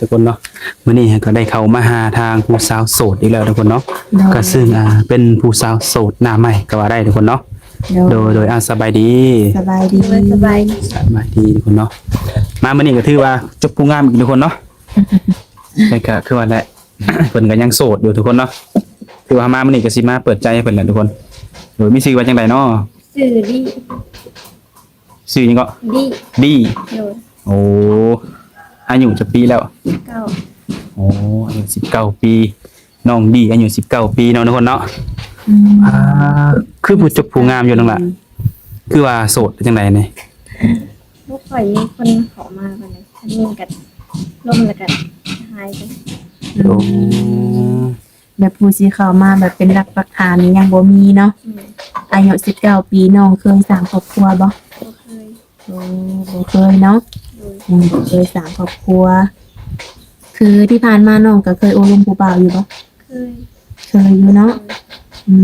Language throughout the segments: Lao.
ທຸກຄົນເນາະ ມື້ນີ້ເຮົາກໍໄດ້ເຂົ້າມາຫາທາງຜູ້ສາວໂສດອີກແລ້ວທຸກຄົນເນາະ ໂດຍ ກໍຊຶ່ງ ອ່າ ເປັນຜູ້ສາວໂສດໜ້າໃໝ່ກໍວ່າໄດ້ທຸກຄົນເນາະ ໂດຍ ໂດຍ ໂດຍ ອ່າ ສະບາຍດີ ສະບາຍດີ ໂດຍ ສະບາຍດີ ສະບາຍດີທຸກຄົນເນາະ ມາມື້ນີ້ກໍຖືວ່າຈົບຜູ້ງາມອີກທຸກຄົນເນາະ ແຕ່ກໍຄືວ່າແຫຼະ ເພິ່ນກໍຍັງໂສດຢູ່ທຸກຄົນເນາະ ຖືວ່າມາມື້ນີ້ກໍຊິມາເປີດໃຈໃຫ້ເພິ່ນແຫຼະທຸກຄົນ ໂດຍ ມີຊື່ວ່າຈັ່ງໃດເນາະ? ຊື່ດີ ຊື່ຫຍັງເກາະ? ດີ ດີ ໂດຍ ໂອ້ ອາຍຸຈັກປີແລ້ວ? ສິບເກົ້າ ໂອ້ ອາຍຸສິບເກົ້າປີ ນ້ອງດີອາຍຸສິບເກົ້າປີເນາະທຸກຄົນເນາະ ອືມ ອ່າ ຄືຜູ້ຈົບຜູ້ງາມຢູ່ນັ້ນລະ ອືມ ຄືວ່າໂສດຈັ່ງໃດນີ້? ບໍ່ຄ່ອຍມີຄົນເຂົ້າມາປານໃດ ຄັນມີກໍລົມແລ້ວກໍຫາຍໄປ ໂອ້ ອືມ ແບບຜູ້ຊິເຂົ້າມາແບບເປັນຫຼັກປັກຖານນີ້ຍັງບໍ່ມີເນາະ ອືມ ອາຍຸສິບເກົ້າປີ ນ້ອງເຄີຍສ້າງຄອບຄົວບໍ່? ບໍ່ເຄີຍ ໂອ້ ບໍ່ເຄີຍເນາະ ໂດຍ ຍັງບໍ່ເຄີຍສ້າງຄອບຄົວ ຄືທີ່ຜ່ານມານ້ອງກໍເຄີຍໂອ້ລົມຜູ້ບ່າວຢູ່ບໍ່? ເຄີຍ ເຄີຍຢູ່ເນາະ ໂດຍ ອື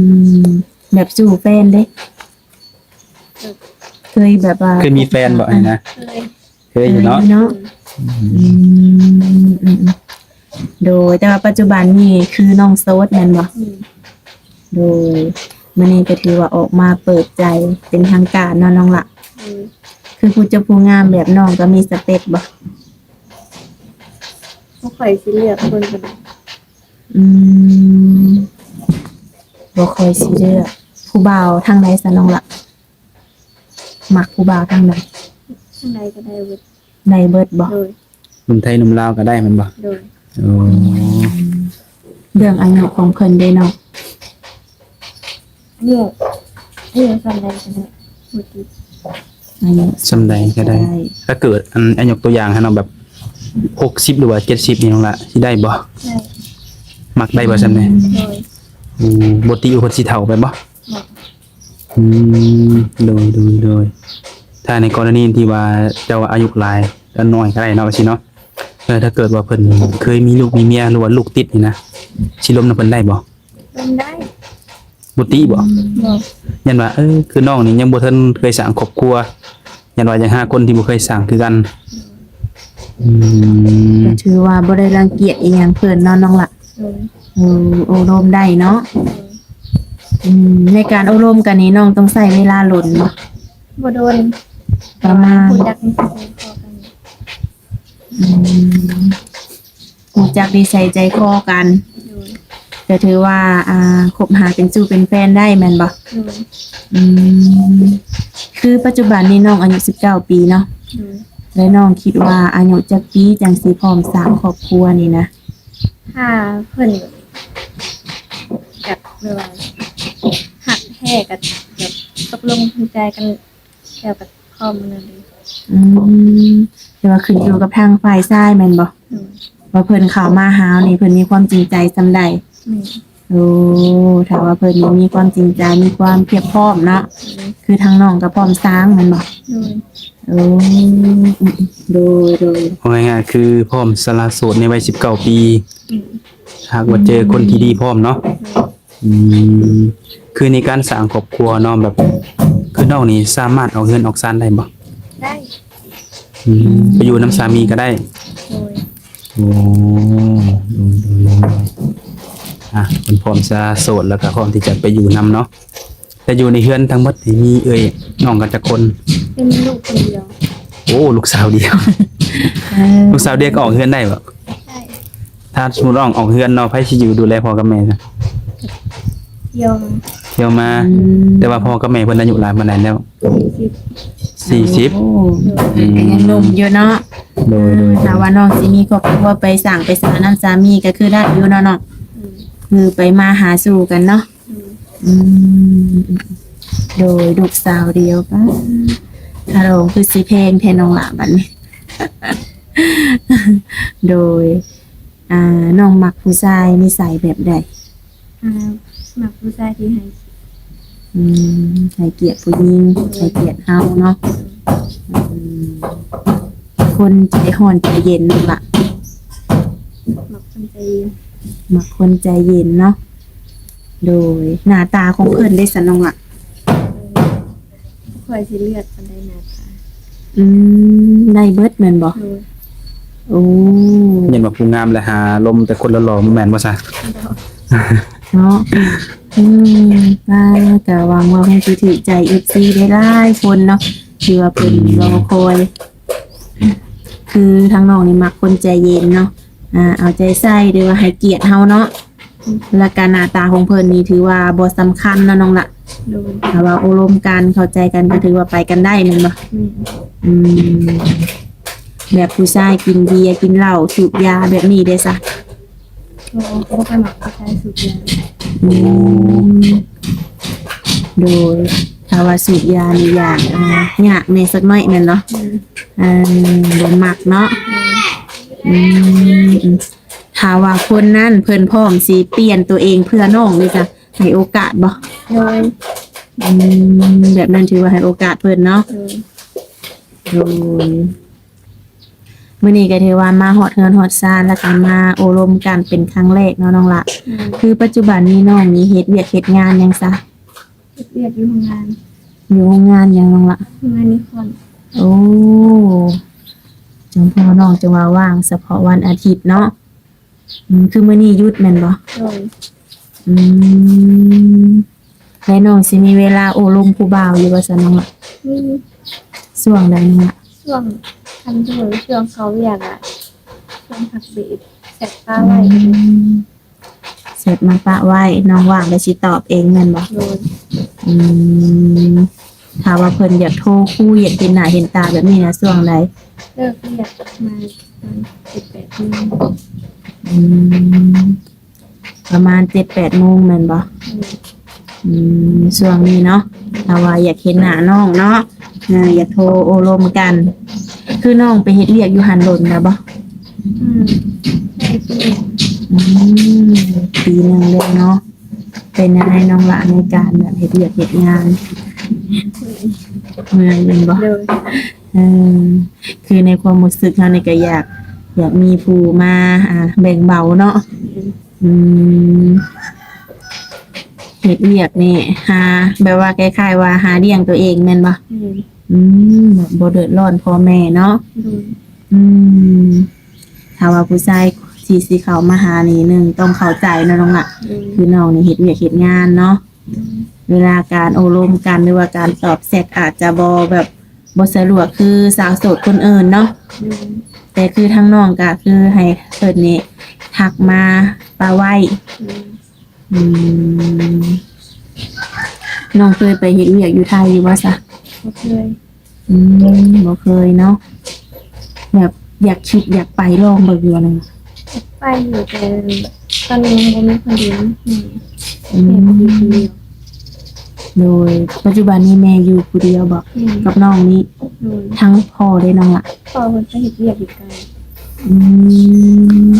ມ ແບບສູ່ແຟນເດ້? ເຄີຍ ເຄີຍແບບວ່າ ເຄີຍມີແຟນບໍ່ຫັ້ນນະ? ເຄີຍ ເຄີຍຢູ່ເນາະ ເຄີຍຢູ່ເນາະ ອືມ ອືມ ອືມ ອືມ ໂດຍ ແຕ່ວ່າປັດຈຸບັນນີ້ຄືນ້ອງໂສດແມ່ນບໍ່? ອືມ ໂດຍ ມື້ນີ້ກໍຖືວ່າອອກມາເປີດໃຈເປັນທາງການເນາະນ້ອງລະ ອືມ ຄືຜູ້ຈົບຜູ້ງາມແບບນ້ອງກໍມີສະເປັກບໍ່? ບໍ່ຄ່ອຍຊິເລືອກຄົນປານໃດ ອືມ ບໍ່ຄ່ອຍຊິເລືອກ ຜູ້ບ່າວທາງໃດຊະນ້ອງລະ? ມັກຜູ້ບ່າວທາງໃດ? ທາງໃດກໍໄດ້ເບິດ ໄດ້ເບິດບໍ່? ໂດຍ ໜຸ່ມໄທໜຸ່ມລາວກໍໄດ້ແມ່ນບໍ່? ໂດຍ ໂອ້ ເລື່ອງອາຍຸຂອງເພິ່ນເດ້ນ້ອງ? ອາຍຸ ອາຍຸສ່ຳໃດກໍໄດ້ ບໍ່ຕິດ ອາຍຸສ່ຳໃດກໍໄດ້ ຖ້າເກີດ ອັນ ອາຍຸຕົວຢ່າງຫັ້ນເນາະ ແບບ ຫົກສິບ ຫຼືວ່າ ເຈັດສິບ ນີ້ນ້ອງລະ ຊິໄດ້ບໍ່? ໄດ້ ມັກໄດ້ບໍ່ສ່ຳນີ້? ໂດຍ ໂອ້ ບໍ່ຕິວ່າເພິ່ນຊິເຖົ້າໄປບໍ່? ບໍ່ ອືມ ໂດຍ ໂດຍ ໂດຍ ຖ້າໃນກໍລະນີທີ່ວ່າເຈົ້າອາຍຸຫຼາຍ ແລະ ນ້ອຍກໍໄດ້ເນາະ ວ່າຊີ້ເນາະ ແລະ ຖ້າເກີດວ່າເພິ່ນເຄີຍມີລູກມີເມຍ ຫຼືວ່າລູກຕິດນີ້ນະ ຊິລົມນຳເພິ່ນໄດ້ບໍ່? ລົມໄດ້ ບໍ່ຕິບໍ່? ບໍ່ ຢ້ານວ່າ ເອີ ຄືນ້ອງນີ້ຍັງບໍ່ທັນເຄີຍສ້າງຄອບຄົວ ຢ້ານວ່າຢາກຫາຄົນທີ່ບໍ່ເຄີຍສ້າງຄືກັນ ອືມ ກໍຖືວ່າບໍ່ໄດ້ລັງກຽດອີ່ຫຍັງເພິ່ນເນາະນ້ອງລະ ໂດຍ ເອີ ໂອ້ລົມໄດ້ເນາະ ໂດຍ ອືມ ໃນການໂອ້ລົມກັນນີ້ນ້ອງຕ້ອງໃຊ້ເວລາດົນບໍ່? ບໍ່ດົນ ປະມານ ຮູ້ຈັກນິໄສໃຈຄໍກັນ ອືມ ຮູ້ຈັກນິໄສໃຈຄໍກັນ ໂດຍ ກໍຖືວ່າ ອ່າ ຄົບຫາເປັນຊູ້ເປັນແຟນໄດ້ແມ່ນບໍ່? ໂດຍ ອືມ ຄືປັດຈຸບັນນີ້ນ້ອງອາຍຸສິບເກົ້າປີເນາະ ໂດຍ ແລະ ນ້ອງຄິດວ່າອາຍຸຈັກປີຈັ່ງຊິພ້ອມສ້າງຄອບຄົວນີ້ນະ? ຖ້າເພິ່ນ ແບບວ່າ ຮັກແທ້ກໍແບບຕົກລົງເປັນແຟນກັນ ແລ້ວກໍພ້ອມນັ້ນເດ້ ອືມ ແຕ່ວ່າຂຶ້ນຢູ່ກັບທາງຝ່າຍຊາຍແມ່ນບໍ່? ໂດຍ ວ່າເພິ່ນເຂົ້າມາຫາເຮົານີ້ ເພິ່ນມີຄວາມຈິງໃຈສ່ຳໃດ? ແມ່ນ ໂອ້ ຖ້າວ່າເພິ່ນມີຄວາມຈິງໃຈ ມີຄວາມພຽບພ້ອມເນາະ ໂດຍ ຄືທາງນ້ອງກໍພ້ອມສ້າງແມ່ນບໍ່? ໂດຍ ໂອ້ ໂດຍ ໂດຍ ເວົ້າງ່າຍໆ ຄືພ້ອມສະຫຼະໂສດໃນໄວສິບເກົ້າປີ ອືມ ຫາກວ່າເຈີຄົນທີ່ດີພ້ອມເນາະ ໂດຍ ອືມ ຄືໃນການສ້າງຄອບຄົວເນາະ ແບບ ຄືນ້ອງນີ້ສາມາດອອກເຮືອນອອກຊານໄດ້ບໍ່? ໄດ້ ອືມ ໄປຢູ່ນຳສາມີກໍໄດ້ ໂດຍ ໂອ້ ໂດຍ ໂດຍ ໂດຍ ອ່ະ ເພິ່ນພ້ອມຈະໂສດ ແລ້ວກໍພ້ອມທີ່ຈະໄປຢູ່ນຳເນາະ ແຕ່ຢູ່ໃນເຮືອນທັງໝົດນີ້ມີເອື້ອຍນ້ອງກັນຈັກຄົນ? ເປັນລູກຄົນດຽວ ໂອ້ ລູກສາວດຽວ ເອີ ລູກສາວດຽວກໍອອກເຮືອນໄດ້ບໍ່? ໄດ້ ຖ້າສົມມຸດນ້ອງອອກເຮືອນເນາະ ໃຜຊິຢູ່ດູແລພໍ່ກັບແມ່ຊະ? ທ່ຽວມາ ທ່ຽວມາ ອືມ ແຕ່ວ່າພໍ່ກັບແມ່ເພິ່ນອາຍຸຫຼາຍປານໃດແລ້ວ? ສີ່ສິບ ສີ່ສິບ ໂອ້ ອືມ ກໍຍັງໜຸ່ມຢູ່ເນາະ ໂດຍ ໂດຍ ຖ້າວ່ານ້ອງຊິມີຄອບຄົວໄປສ້າງໄປສານຳສາມີກໍຄືໄດ້ຢູ່ເນາະນ້ອງ ອືມ ຄືໄປມາຫາສູ່ກັນເນາະ ອືມ ອືມ ໂດຍ ລູກສາວດຽວ ປ້າ ຄ່າດອງຄືຊິແພງແທ້ນ້ອງຫຼ້າບັດນີ້ ໂດຍ ອ່າ ນ້ອງມັກຜູ້ຊາຍນິໄສແບບໃດ? ອ່າ ມັກຜູ້ຊາຍທີ່ໃຫ້ ອືມ ໃຫ້ກຽດຜູ້ຍິງ ໃຫ້ກຽດເຮົາເນາະ ອືມ ຄົນໃຈຮ້ອນໃຈເຢັນນັ້ນລະ ມັກຄົນໃຈເຢັນ ມັກຄົນໃຈເຢັນເນາະ ໂດຍ ໜ້າຕາຂອງເພິ່ນເດຊັ້ນນ້ອງລະ? ເອີ ບໍ່ຄ່ອຍຊິເລືອກປານໃດໜ້າຕາ ອືມ ໄດ້ເບິດແມ່ນບໍ່? ໂດຍ ໂອ້ ຢ ວ່າຜູ້ງາມແລະຫາລົມແຕ່ຄົນຫຼໍ່ໆ ບໍ່ແມ່ນບໍ່ຊະ? ເນາະ ອືມ ກໍຫວັງວ່າຄົງຊິຖືກໃຈເອັຟຊີຫຼາຍໆຄົນເນາະ ທີ່ວ່າເພິ່ນ ອືມ ລໍຄອຍ. ຄືທາງນ້ອງນີ້ມັກຄົນໃຈເຢັນເນາະ ອ່າ ເອົາໃຈໃສ່ ຫຼືວ່າໃຫ້ກຽດເຮົາເນາະ. ແລ້ວກະໜ້າຕາຂອງເພິ່ນນີ້ຖືວ່າບໍ່ສຳຄັນເນາະນ້ອງລະ. ໂດຍ ຖ້າວ່າໂອ້ລົມກັນ ເຂົ້າໃຈກັນ ກໍຖືວ່າໄປກັນໄດ້ແມ່ນບໍ່? ແມ່ນ. ອືມ ແບບຜູ້ຊາຍກິນເບຍ ກິນເຫຼົ້າ ສູບຢາແບບນີ້ເດ້ຊະ? ບໍ່ ບໍ່ຄ່ອຍມັກຜູ້ຊາຍສູບຢາ. ອືມ ໂດຍ ຖ້າວ່າສູບຢານີ້ຢາກ ອ່າ ຍາກແດ່ສັກໜ້ອຍແມ່ນບໍ່? ແມ່ນ. ອ່າ ບໍ່ມັກເນາະ. ແມ່ນ. ອືມ ຖ້າວ່າຄົນນັ້ນເພິ່ນພ້ອມຊິປ່ຽນຕົວເອງເພື່ອນ້ອງນີ້ ຈະໃຫ້ໂອກາດບໍ່? ໂດຍ. ອືມ ແບບນັ້ນຖືວ່າໃຫ້ໂອກາດເພິ່ນເນາະ. ໂດຍ. ໂດຍ. ມື້ນີ້ກໍຖືວ່າມາຮອດເຮືອນຮອດຊານ ແລ້ວກໍມາໂອ້ລົມກັນເປັນຄັ້ງແລກເນາະນ້ອງລະ. ແມ່ນ. ຄືປັດຈຸບັນນີ້ນ້ອງນີ້ເຮັດວຽກເຮັດງານຫຍັງຊະ? ເຮັດວຽກຢູ່ໂຮງງານ. ຢູ່ໂຮງງານຫຍັງນ້ອງລະ? ໂຮງງານນິຄອນ. ໂອ້ ຈັ່ງພໍນ້ອງຈຶ່ງວ່າວ່າງສະເພາະວັນອາທິດເນາະ. ອືມ ຄືມື້ນີ້ຢຸດແມ່ນບໍ່? ໂດຍ. ອືມ ແລ້ວນ້ອງຊິມີເວລາໂອ້ລົມຜູ້ບ່າວຢູ່ບໍ່ຊະນ້ອງລະ? ມີ. ຊ່ວງໃດນ້ອງລະ? ຊ່ວງ ຄັນສົມມຸດວ່າຊ່ວງເຂົ້າວຽກອະ ຊ່ວງພັກເບຣກ ແຊັດປະໄວ້. ອືມ ແຊັດມາປະໄວ້ ນ້ອງວ່າງແລ້ວຊິຕອບເອງແມ່ນບໍ່? ໂດຍ. ອືມ ຖ້າວ່າເພິ່ນຢາກໂທຄຸຍ ຢາກເຫັນໜ້າເຫັນຕາແບບນີ້ນະ ຊ່ວງໃດ? ເລີກວຽກມາຕອນເຈັດແປດໂມງ. ອືມ ປະມານເຈັດແປດໂມງແມ່ນບໍ່? ແມ່ນ. ອືມ ຊ່ວງນີ້ເນາະ ຖ້າວ່າຢາກເຫັນໜ້ານ້ອງເນາະ ເອີ ຢາກໂທໂອ້ລົມກັນ. ຄືນ້ອງໄປເຮັດວຽກຢູ່ຫັ້ນດົນແລ້ວບໍ່? ອືມ ໄດ້ປີໜຶ່ງ. ອືມ ປີໜຶ່ງແລ້ວເນາະ. ເປັນແນວໃດນ້ອງລະ ໃນການແບບເຮັດວຽກເຮັດງານ? ເມື່ອຍແມ່ນບໍ່? ໂດຍ. ເອີ ຄືໃນຄວາມຮູ້ສຶກເຮົານີ້ກໍຢາກ ຢາກມີຜູ້ມາ ອ່າ ແບ່ງເບົາເນາະ. ແມ່ນ. ອືມ ເຮັດວຽກນີ້ຫາ ແບບວ່າຄ້າຍໆວ່າຫາລ້ຽງຕົວເອງແມ່ນບໍ່? ແມ່ນ. ອືມ ບໍ່ເດືອດຮ້ອນພໍ່ແມ່ເນາະ. ໂດຍ. ອືມ ຖ້າວ່າຜູ້ຊາຍທີ່ຊິເຂົ້າມາຫານີ້ ໜຶ່ງຕ້ອງເຂົ້າໃຈເນາະນ້ອງລະ. ໂດຍ. ຄືນ້ອງນີ້ເຮັດວຽກເຮັດງານເນາະ. ໂດຍ. ເວລາການໂອ້ລົມກັນ ຫຼືວ່າການຕອບແຊັດ ອາດຈະບໍ່ແບບ ບໍ່ສະດວກຄືສາວໂສດຄົນອື່ນເນາະ. ໂດຍ. ແຕ່ຄືທາງນ້ອງກໍຄືໃຫ້ເພິ່ນນີ້ທັກມາປະໄວ້. ໂດຍ. ອືມ ນ້ອງເຄີຍໄປເຮັດວຽກຢູ່ໄທຢູ່ບໍ່ຊະ? ບໍ່ເຄີຍ. ອືມ ບໍ່ເຄີຍເນາະ. ແບບຢາກ ຄິດຢາກໄປລອງເບິ່ງຢູ່ນະ? ຢາກໄປຢູ່ ແຕ່ຕອນນີ້ຍັງບໍ່ມີຄົນຢູ່ນຳແມ່. ອືມ ແມ່ໄປຢູ່ຄົນດຽວ. ໂດຍ. ປັດຈຸບັນນີ້ແມ່ຢູ່ຜູ້ດຽວບໍ່? ແມ່ນ. ກັບນ້ອງນີ້? ໂດຍ. ທາງພໍ່ເດ້ນ້ອງລະ? ພໍ່ເພິ່ນໄປເຮັດວຽກຢູ່ໄກ. ອືມ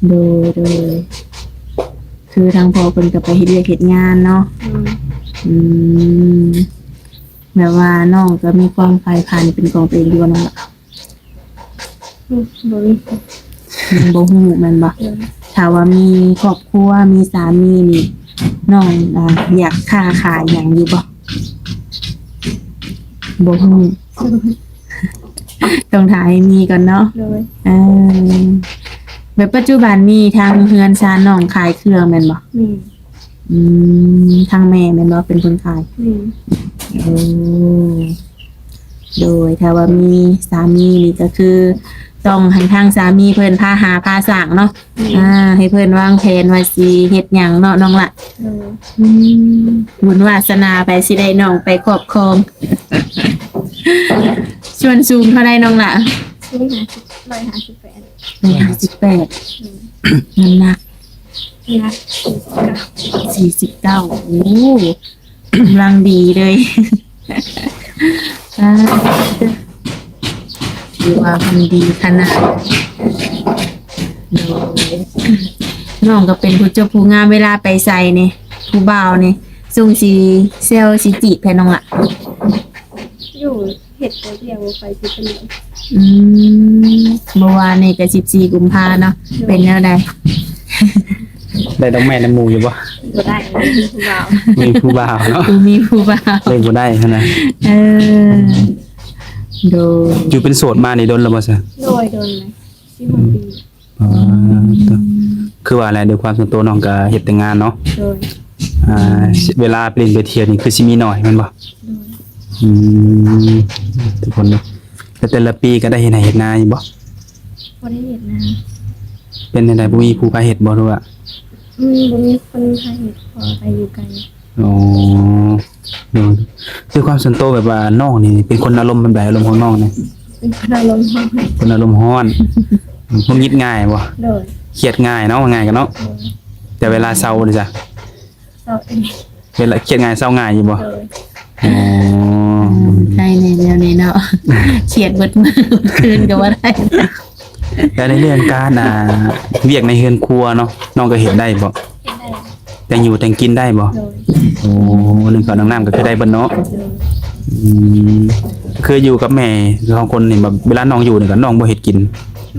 ໂດຍ ໂດຍ. ຄືທາງພໍ່ເພິ່ນກໍໄປເຮັດວຽກເຮັດງານເນາະ. ໂດຍ. ອືມ ແບບວ່ານ້ອງກໍມີຄວາມໃຝ່ຝັນເປັນຂອງຕົວເອງຢູ່ບໍ່ນ້ອງລະ? ອືມ ບໍ່ມີ. ຍັງບໍ່ຮູ້ແມ່ນບໍ່? ໂດຍ. ຖ້າວ່າມີຄອບຄົວ ມີສາມີນີ້ ນ້ອງ ອ່າ ຢາກຄ້າຂາຍຫຍັງຢູ່ບໍ່? ບໍ່ຮູ້. ໂດຍ. ຕ້ອງຖ້າໃຫ້ມີກ່ອນເນາະ. ໂດຍ. ເອີ ແບບປັດຈຸບັນນີ້ທາງເຮືອນຊານນ້ອງຂາຍເຄື່ອງແມ່ນບໍ່? ແມ່ນ. ອືມ ທາງແມ່ແມ່ນບໍ່ເປັນຄົນຂາຍ? ແມ່ນ. ໂອ້ ໂດຍ. ຖ້າວ່າມີສາມີນີ້ກໍຄືຕ້ອງໃຫ້ທາງສາມີເພິ່ນພາຫາພາສ້າງເນາະ. ແມ່ນ. ອ່າ ໃຫ້ເພິ່ນວາງແຜນວ່າຊິເຮັດຫຍັງເນາະນ້ອງລະ. ໂດຍ. ອືມ ບຸນວາສະໜາໃຜຊິໄດ້ນ້ອງໄປຄອບຄອງ. ສ່ວນສູງເທົ່າໃດນ້ອງລະ? ສູງຫ້າສິບ ຮ້ອຍຫ້າສິບແປດ. ຮ້ອຍຫ້າສິບແປດ. ອືມ ນ້ຳໜັກ? ໜັກສີ່ສິບເກົ້າ. ໂອ້ ກຳລັງດີເລີຍ. ອ່າ ຖືວ່າມັນດີຂະໜາດ. ໂດຍ. ນ້ອງກໍເປັນຜູ້ຈົບຜູ້ງາມ ເວລາໄປໃສນີ້ ຜູ້ບ່າວນີ້ ຊົງຊິແຊວຊິຈີບແທ້ນ້ອງລະ? ຢູ່ ເຮັດແຕ່ວຽກ ບໍ່ໄປຊິເປັນຫຍັງ. ອືມ ເມື່ອວານນີ້ກໍສິບສີ່ກຸມພາເນາະ. ໂດຍ. ເປັນແນວໃດ? ໄດ້ດອກໄມ້ນຳໝູ່ຢູ່ບໍ່? ບໍ່ໄດ້ ມີຜູ້ບ່າວ. ມີຜູ້ບ່າວເນາະ. ບໍ່ມີຜູ້ບ່າວ ເລີຍບໍ່ໄດ້ຫັ້ນນະ. ເອີ ໂດຍ. ຢູ່ເປັນໂສດມານີ້ດົນແລ້ວບໍ່ຊະ? ໂດຍ ດົນແລ້ວ. ຮອດປີ. ອໍ ຄືວ່າແຫຼະ ດ້ວຍຄວາມສ່ວນຕົວນ້ອງກໍເຮັດແຕ່ງານເນາະ. ໂດຍ. ອ່າ ເວລາໄປຫຼິ້ນໄປທ່ຽວນີ້ຄືຊິມີໜ້ອຍແມ່ນບໍ່? ໂດຍ. ອືມ ທຸກຄົນເນາະ ແຕ່ ແຕ່ລະປີກໍໄດ້ເຮັດໄຮ່ເຮັດນາຢູ່ບໍ່? ບໍ່ໄດ້ເຮັດນາ. ເປັນຈັ່ງໃດ ບໍ່ມີຜູ້ພາເຮັດບໍ່ ຫຼືວ່າ? ອືມ ບໍ່ມີຄົນພາເຮັດ ເພາະວ່າໄປຢູ່ໄກ. ອໍ ໂດຍ. ຄືຄວາມສ່ວນໂຕແບບວ່ານ້ອງນີ້ເປັນຄົນອາລົມແບບໃດ? ອາລົມຂອງນ້ອງນີ້ ເປັນຄົນອາລົມຮ້ອນ ຄົນອາລົມຮ້ອນ ຫງຸດຫງິດງ່າຍບໍ່? ໂດຍ. ຄຽດງ່າຍເນາະ ວ່າງ່າຍກັນເນາະ. ໂດຍ. ແຕ່ເວລາເຊົາເດຊະ? ເຊົາເອງ. ເວລາຄຽດງ່າຍເຊົາງ່າຍຢູ່ບໍ່? ໂດຍ. ອໍ ອືມ ໃຫ້ແນວນີ້ເນາະ ຄຽດເບິດມື້ເບິດຄືນກໍບໍ່ໄດ້. ແລ້ວໃນເລື່ອງການ ອ່າ ວຽກໃນເຮືອນຄົວເນາະ ນ້ອງກໍເຮັດໄດ້ບໍ່? ເຮັດໄດ້. ແຕ່ງຢູ່ແຕ່ງກິນໄດ້ບໍ່? ໂດຍ. ໂອ້ ໜຶ້ງເຂົ້າໜຶ້ງນ້ຳກໍຄືໄດ້ເບິດເນາະ. ໂດຍ. ອືມ ຄືຢູ່ກັບແມ່ສອງຄົນນີ້ ແບບເວລານ້ອງຢູ່ນີ້ກໍນ້ອງບໍ່ເຮັດກິນ?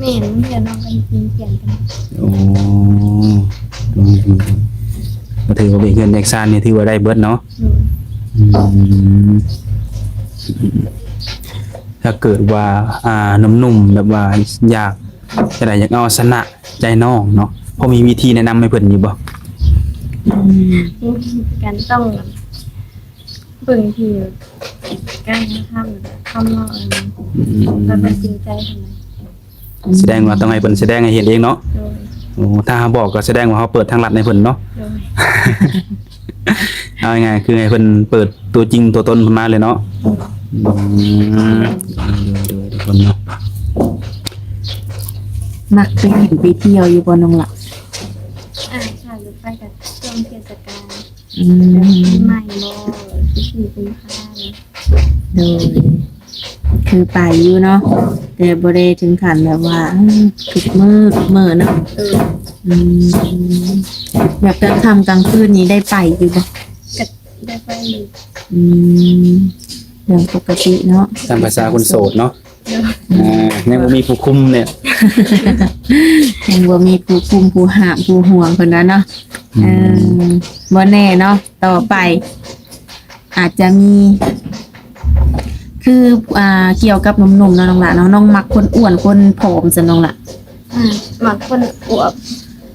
ແມ່ນ ບາງເທື່ອນ້ອງກໍເຮັດກິນປ່ຽນກັນ. ໂອ້ ອືມ ກໍຖືວ່າວຽກເຮືອນວຽກຊານນີ້ຖືວ່າໄດ້ເບິດເນາະ. ໂດຍ. ອືມ ຖ້າເກີດວ່າ ອ່າ ໜຸ່ມໆ ແບບວ່າຢາກ ຈັ່ງໃດ ຢາກເອົາຊະນະໃຈນ້ອງເນາະ ພໍມີວິທີແນະນຳໃຫ້ເພິ່ນຢູ່ບໍ່? ອືມ ການຕ້ອງເບິ່ງທີ່ການກະທຳ ຄຳເວົ້າ ອືມ ແລ້ວກໍຈິງໃຈເທົ່ານັ້ນ. ສະແດງວ່າຕ້ອງໃຫ້ເພິ່ນສະແດງໃຫ້ເຫັນເອງເນາະ. ໂດຍ. ໂອ້ ຖ້າເຮົາບອກກໍສະແດງວ່າເຮົາເປີດທາງລັດໃຫ້ເພິ່ນເນາະ. ໂດຍ. ເອົາງ່າຍໆ ຄືໃຫ້ເພິ່ນເປີດຕົວຈິງຕົວຕົນເພິ່ນມາເລີຍເນາະ. ອືມ ໂດຍໆ ທຸກຄົນເນາະ. ມັກໄປຫຼິ້ນໄປທ່ຽວຢູ່ບໍ່ນ້ອງລະ? ອ່າ ຖ້າໄປກໍຊ່ວງເທດສະການ. ອືມ ແບບປີໃໝ່ບໍ່ ສິບສີ່ກຸມພາ. ໂດຍ. ຄືໄປຢູ່ເນາະ ແຕ່ບໍ່ໄດ້ເຖິງຂັ້ນແບບວ່າ ເອີ ທຸກມື້ ທຸກມື້ເນາະ. ເອີ ອືມ ແບບກາງຄ່ຳກາງຄືນນີ້ໄດ້ໄປຢູ່ບໍ່? ກໍໄດ້ໄປຢູ່. ອືມ ເລື່ອງປົກກະຕິເນາະ ຕາມພາສາຄົນໂສດເນາະ. ໂດຍ. ອ່າ ຍັງບໍ່ມີຜູ້ຄຸມເລີຍ ຍັງບໍ່ມີຜູ້ຄຸມ ຜູ້ຫ້າມ ຜູ້ຫ່ວງເພິ່ນວ່າເນາະ. ອືມ ເອີ ບໍ່ແນ່ເນາະ ຕໍ່ໄປ ອາດຈະມີ ຄື ອ່າ ກ່ຽວກັບໜຸ່ມໆ ເນາະນ້ອງຫຼ້າເນາະ ນ້ອງມັກຄົນອ້ວນຄົນຜອມຊັ້ນນ້ອງຫຼ້າ? ອືມ ມັກຄົນອວບ.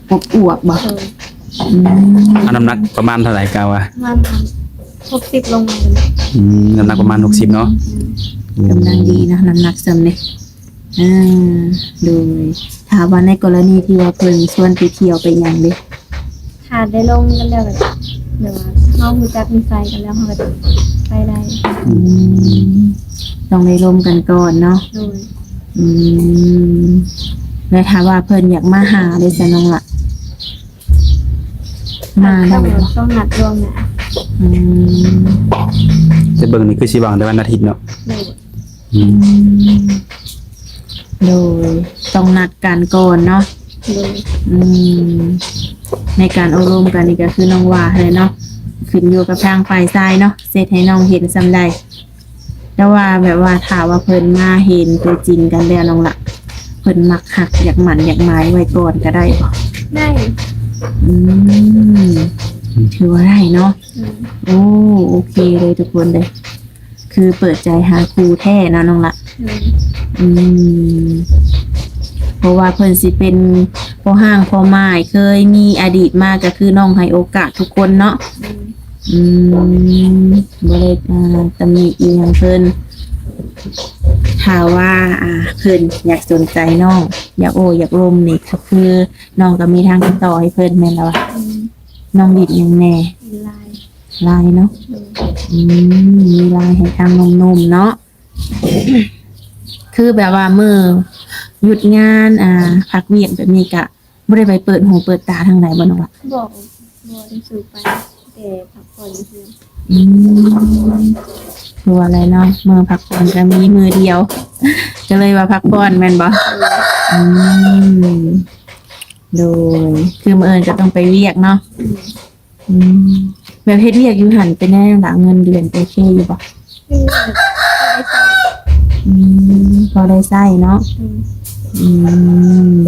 ອວບໆ ບໍ່? ເອີ ອືມ ເອົານ້ຳໜັກປະມານເທົ່າໃດກະວ່າ? ປະມານຫົກສິບລົງມາ. ອືມ ນ້ຳໜັກປະມານຫົກສິບເນາະ. ອືມ ອືມ ກຳລັງດີເນາະ ນ້ຳໜັກສ່ຳນີ້. ອ່າ ໂດຍ ຖ້າວ່າໃນກໍລະນີທີ່ວ່າເພິ່ນຊວນໄປທ່ຽວໄປຫຍັງເດ? ຖ້າໄດ້ລົມກັນແລ້ວ ແບບ ແບບວ່າເຮົາຮູ້ຈັກນິໄສກັນແລ້ວ ເຮົາກໍໄປໄດ້. ອືມ ຕ້ອງໄດ້ລົມກັນກ່ອນເນາະ. ໂດຍ. ອືມ ແລ້ວຖ້າວ່າເພິ່ນຢາກມາຫາເດຊັ້ນນ້ອງລະ? ມາໄດ້ບໍ່? ຕ້ອງ ຕ້ອງນັດລ່ວງໜ້າ. ອືມ ແຕ່ເບິ່ງນີ້ຄືຊິວ່າງແຕ່ວັນອາທິດເນາະ. ໂດຍ. ອືມ ໂດຍ ຕ້ອງນັດກັນກ່ອນເນາະ. ໂດຍ. ອືມ ໃນການໂອ້ລົມກັນນີ້ກໍຄືນ້ອງວ່າຫັ້ນແຫຼະເນາະ ຂຶ້ນຢູ່ກັບທາງຝ່າຍຊາຍເນາະ ເຮັດໃຫ້ນ້ອງເຫັນສ່ຳໃດ. ແຕ່ວ່າແບບວ່າຖ້າວ່າເພິ່ນມາເຫັນຕົວຈິງກັນແລ້ວນ້ອງລະ ເພິ່ນມັກຮັກ ຢາກໝັ້ນຢາກໝາຍໄວ້ກ່ອນກໍໄດ້ບໍ່? ໄດ້. ອືມ ຖືວ່າໄດ້ເນາະ. ອືມ ໂອ້ ໂອເຄເລີຍທຸກຄົນເດີ. ຄືເປີດໃຈຫາຄູ່ແທ້ເນາະນ້ອງລະ. ອືມ ອືມ ເພາະວ່າເພິ່ນຊິເປັນພໍ່ຮ້າງພໍ່ໝ້າຍ ເຄີຍມີອະດີດມາ ກໍຄືນ້ອງໃຫ້ໂອກາດທຸກຄົນເນາະ. ອືມ ອືມ ບໍ່ໄດ້ ອ່າ ຕຳໜິອີ່ຫຍັງເພິ່ນ. ຖ້າວ່າ ອ່າ ເພິ່ນຢາກສົນໃຈນ້ອງ ຢາກໂອ້ຢາກລົມນີ້ ກໍຄືນ້ອງກໍມີທາງຕິດຕໍ່ໃຫ້ເພິ່ນແມ່ນລະວະ? ອືມ ນ້ອງຫຼິ້ນຫຍັງແດ່? ຫຼິ້ນລາຍ. ລາຍເນາະ. ໂດຍ. ອືມ ມີລາຍໃຫ້ທາງໜຸ່ມໆ ເນາະ. ຄືແບບວ່າມື້ຢຸດງານ ອ່າ ພັກວຽກແບບນີ້ກະບໍ່ໄດ້ໄປເປີດຫູເປີດຕາທາງໃດບໍ່ນ້ອງລະ? ບໍ່ ບໍ່ໄດ້ສູ່ໄປ ແຕ່ພັກຜ່ອນຢູ່ເຮືອນ. ອືມ ຄືວ່າແຫຼະເນາະ ມື້ພັກຜ່ອນກໍມີມື້ດຽວ ກໍເລີຍວ່າພັກຜ່ອນແມ່ນບໍ່? ໂດຍ. ອືມ ໂດຍ ຄືມື້ອື່ນກໍຕ້ອງໄປວຽກເນາະ. ອືມ ອືມ ແບບເຮັດວຽກຢູ່ຫັ້ນເປັນແນວໃດລະ ເງິນເດືອນໂອເຄຢູ່ບໍ່? ເງິນເດືອນພໍໄດ້ໃຊ້. ອືມ ພໍໄດ້ໃຊ້ເນາະ. ອືມ ອືມ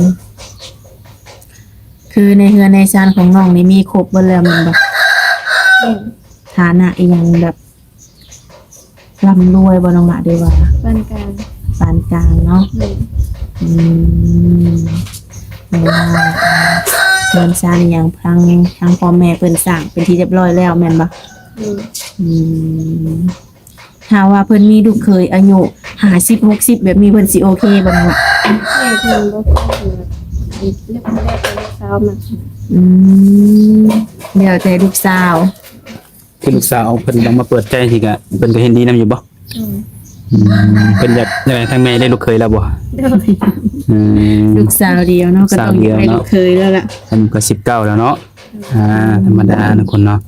ຄືໃນເຮືອນໃນຊານຂອງນ້ອງນີ້ມີຄົບເບິດແລ້ວແມ່ນບໍ່? ແມ່ນ. ຖານະອີ່ຫຍັງແບບ ລ່ຳລວຍບໍ່ນ້ອງລະ ຫຼືວ່າ? ປານກາງ. ປານກາງເນາະ. ໂດຍ. ອືມ ແຕ່ວ່າເຮືອນຊານອີ່ຫຍັງ ທາງ ທາງພໍ່ແມ່ເພິ່ນສ້າງເປັນທີ່ຮຽບຮ້ອຍແລ້ວແມ່ນບໍ່? ໂດຍ ອືມ ຖ້າວ່າເພິ່ນມີລູກເຂີຍອາຍຸຫ້າສິບ ຫົກສິບ ແບບນີ້ ເພິ່ນຊິໂອເຄບໍ່ນ້ອງ? ແມ່ເພິ່ນບໍ່ຄ່ອຍເຫຼືອກ ເລືອກແບບລູກສາວມັກ. ອືມ ແລ້ວແຕ່ລູກສາວ. ຄືລູກສາວເພິ່ນຕ້ອງມາເປີດໃຈ ທີ່ກະເພິ່ນກໍເຫັນດີນຳຢູ່ບໍ່? ອືມ ອືມ ເພິ່ນຢາກ ຢາກໃຫ້ທາງແມ່ໄດ້ລູກເຂີຍແລ້ວບໍ່? ໂດຍ ອືມ ລູກສາວດຽວເນາະ ກໍຕ້ອງຢາກໄດ້ລູກເຂີຍແລ້ວລະ. ອາຍຸກໍສິບເກົ້າແລ້ວເນາະ. ອ່າ ທຳມະດາເນາະ ຄົນເນາະ.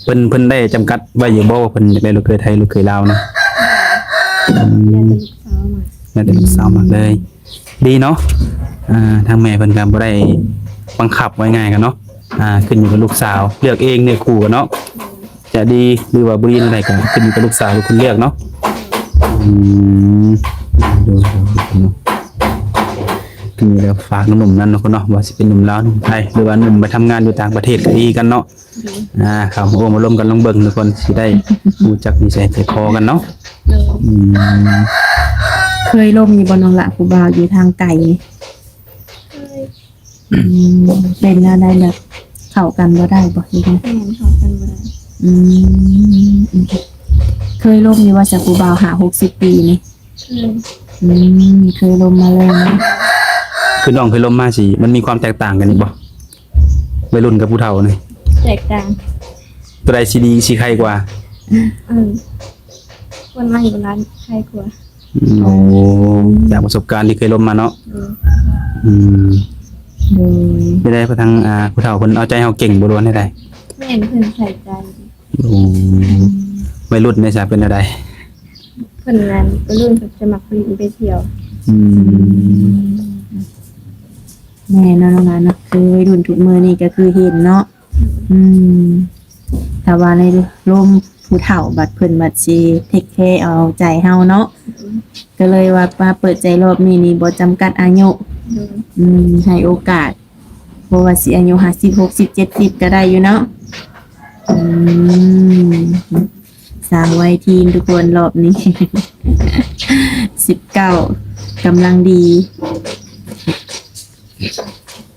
ເພິ່ນ ເພິ່ນໄດ້ຈຳກັດໄວ້ຢູ່ບໍ່ວ່າເພິ່ນຢາກໄດ້ລູກເຂີຍໄທ ລູກເຂີຍລາວນະ? ອືມ ແລ້ວແຕ່ລູກສາວມັກ ແລ້ວແຕ່ລູກສາວມັກເລີຍ. ອືມ ດີເນາະ. ອ່າ ທາງແມ່ເພິ່ນກໍບໍ່ໄດ້ບັງຄັບ ເວົ້າງ່າຍໆ ກັນເນາະ. ອ່າ ຂຶ້ນຢູ່ກັບລູກສາວເລືອກເອງເນື້ອຄູ່ກັນເນາະ. ຈະດີ ຫຼືວ່າບໍ່ດີແນວໃດກໍຂຶ້ນຢູ່ກັບລູກສາວເປັນຄົນເລືອກເນາະ. ອືມ ໂດຍ ໂດຍ ໂດຍ ເນາະ. ກໍມີແຕ່ຝາກໜຸ່ມໆນັ້ນເນາະ ຄົນເນາະ ວ່າຊິເປັນໜຸ່ມລາວ ໜຸ່ມໄທ ຫຼືວ່າໜຸ່ມໄປທຳງານຢູ່ຕ່າງປະເທດກໍດີຄືກັນເນາະ. ໂດຍ ອ່າ ເຂົ້າມາໂອ້ມາລົມກັນ ລອງເບິ່ງທຸກຄົນ ຊິໄດ້ຮູ້ຈັກນິໄສໃຈຄໍກັນເນາະ. ໂດຍ ອືມ ເຄີຍລົມຢູ່ບໍ່ນ້ອງລະ ຜູ້ບ່າວຢູ່ທາງໄກນີ້? ເຄີຍ. ອືມ ເປັນແນວໃດ ແບບເຂົ້າກັນບໍ່ໄດ້ບໍ່ ຫຼື? ແມ່ນ ເຂົ້າກັນບໍ່ໄດ້. ອືມ ເຄີຍລົມຢູ່ວ່າຊະ ຜູ້ບ່າວຫ້າຫົກສິບປີນີ້? ເຄີຍ. ອືມ ເຄີຍລົມມາແລ້ວເນາະ. ຄືນ້ອງເຄີຍລົມມາຊິ ມັນມີຄວາມແຕກຕ່າງກັນອີກບໍ່ ໄວລຸ້ນກັບຜູ້ເຖົ້ານີ້? ແຕກຕ່າງ. ຕົວໃດຊິດີ ຊິໄຄກວ່າ? ເອີ ຄົນໃໝ່ໂບລານໄຄກວ່າ. ອືມ ໂອ້ ຈາກປະສົບການທີ່ເຄີຍລົມມາເນາະ. ໂດຍ ອືມ ໂດຍ ເປັນໃດ ທາງ ອ່າ ຜູ້ເຖົ້າເພິ່ນເອົາໃຈເຮົາເກັ່ງບໍ່ ຫຼືວ່າແນວໃດ? ແມ່ນ ເພິ່ນໃສ່ໃຈ. ໂອ້ ອືມ ໄວລຸ້ນເດຊະ ເປັນແນວໃດ? ເພິ່ນນັ້ນ ໄວລຸ້ນເພິ່ນຈະມັກຫຼິ້ນໄປທ່ຽວ. ອືມ ແມ່ນເນາະ ນ້ອງຫຼານເນາະ ຄືໄວລຸ້ນທຸກມື້ນີ້ກໍຄືເຫັນເນາະ. ອືມ ຖ້າວ່າໃນລົມຜູ້ເຖົ້າ ບັດເພິ່ນບັດຊິເທກແຄເອົາໃຈເຮົາເນາະ. ອືມ ກໍເລີຍວ່າມາເປີດໃຈລອບນີ້ນີ້ ບໍ່ຈຳກັດອາຍຸ. ໂດຍ ອືມ ໃຫ້ໂອກາດ ບໍ່ວ່າຊິອາຍຸຫ້າສິບ ຫົກສິບ ເຈັດສິບ ກໍໄດ້ຢູ່ເນາະ. ອືມ ສາວໄວທີນທຸກຄົນ ລອບນີ້ ສິບເກົ້າ ກຳລັງດີ.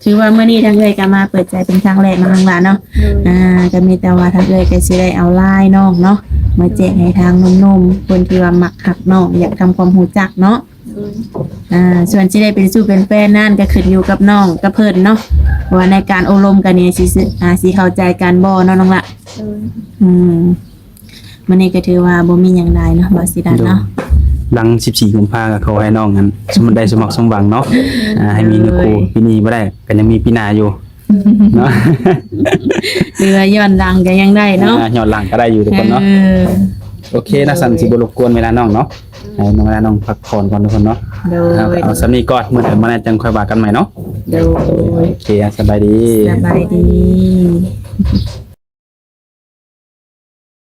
ຖືວ່າມື້ນີ້ທາງເອື້ອຍກໍມາເປີດໃຈເປັນຄັ້ງແລກເນາະ ນ້ອງຫຼານເນາະ. ໂດຍ ອ່າ ກໍມີແຕ່ວ່າທາງເອື້ອຍກໍຊິໄດ້ເອົາລາຍນ້ອງເນາະ ມາແຈກໃຫ້ທາງໜຸ່ມໆ ຄົນທີ່ວ່າມັກຮັກນ້ອງ ຢາກທຳຄວາມຮູ້ຈັກເນາະ. ໂດຍ ອ່າ ສ່ວນຊິໄດ້ເປັນຊູ້ເປັນແຟນນັ້ນ ກໍຂຶ້ນຢູ່ກັບນ້ອງກັບເພິ່ນເນາະ ເພາະວ່າໃນການໂອ້ລົມກັນນີ້ ຊິ ອ່າ ຊິເຂົ້າໃຈກັນບໍ່ເນາະ ນ້ອງລະ? ໂດຍ ອືມ ມື້ນີ້ກໍຖືວ່າບໍ່ມີຫຍັງຫຼາຍເນາະ ບ່າວສີດັດເນາະ. ໂດຍ ຫຼັງສິບສີ່ກຸມພາກໍຂໍໃຫ້ນ້ອງນັ້ນ ສົມ ໄດ້ສົມຫວັງສົມຫວັງເນາະ. ອ່າ ໃຫ້ມີໜຶ່ງຄູ່ ໂດຍ ປີນີ້ບໍ່ໄດ້ກໍຍັງມີປີໜ້າຢູ່ເນາະ. ຫຼືວ່າຍ້ອນຫຼັງກໍຍັງໄດ້ເນາະ. ອ່າ ຍ້ອນຫຼັງກໍໄດ້ຢູ່ທຸກຄົນເນາະ. ເອີ ໂອເຄເນາະ ໂດຍ ຊັ້ນຊິບໍ່ລົບກວນເວລານ້ອງເນາະ. ໃຫ້ນ້ອງ ເວລານ້ອງພັກຜ່ອນກ່ອນທຸກຄົນເນາະ. ໂດຍ ເອົາ ເອົາສ່ຳນີ້ກ່ອນ ມື້ໃດມາແນດຈັ່ງຄ່ອຍວ່າກັນໃໝ່ເນາະ. ໂດຍ ໂອເຄ ສະບາຍດີ ສະບາຍດີ.